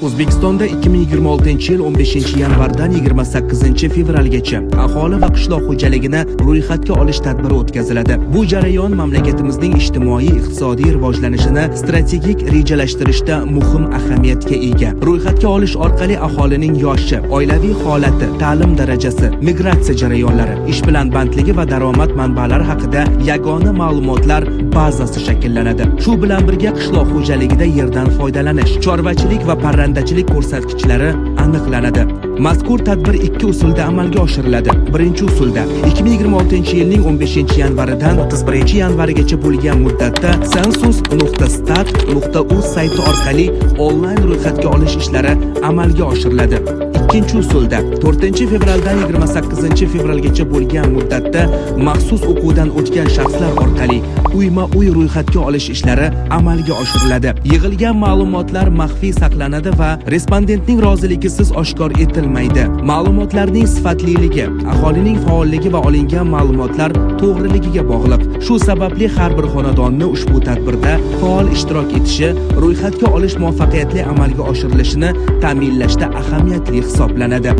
O'zbekistonda 2026-yil 15-yanvardan 28-fevralgacha aholi va qishloq xo'jaligini ro'yxatga olish tadbiri o'tkaziladi. Bu jarayon mamlakatimizning ijtimoiy iqtisodiy rivojlanishini strategik rejalashtirishda muhim ahamiyatga ega. Ro'yxatga olish orqali aholining yoshi, oilaviy holati, ta'lim darajasi, migratsiya jarayonlari, ish bilan bandligi va daromad manbalari haqida yagona ma'lumotlar bazasi shakllanadi. Shu bilan birga qishloq xo'jaligida yerdan foydalanish, chorvachilik va parrandachilik ko'rsatkichlari aniqlanadi. Mazkur tadbir ikki usulda amalga oshiriladi. Birinchi usulda 2026-yilning 15-yanvaridan 31-yanvarigacha bo'lgan muddatda census.stat.uz sayti orqali onlayn ro'yxatga olish ishlari amalga oshiriladi. Ikkinchi usulda 4-fevraldan 28-fevralgacha bo'lgan muddatda maxsus o'quvdan o'tgan shaxslar orqali uyma-uy ro'yxatga olish ishlari amalga oshiriladi. Yig'ilgan ma'lumotlar maxfiy saqlanadi va respondentning roziligisiz oshkor etilmaydi. Ma'lumotlarning sifatliligi aholining faolligi va olingan ma'lumotlar to'g'riligiga bog'liq. Shu sababli har bir xonadonni ushbu tadbirda faol ishtirok etishi ro'yxatga olish muvaffaqiyatli amalga oshirilishini ta'minlashda ahamiyatli hisoblanadi.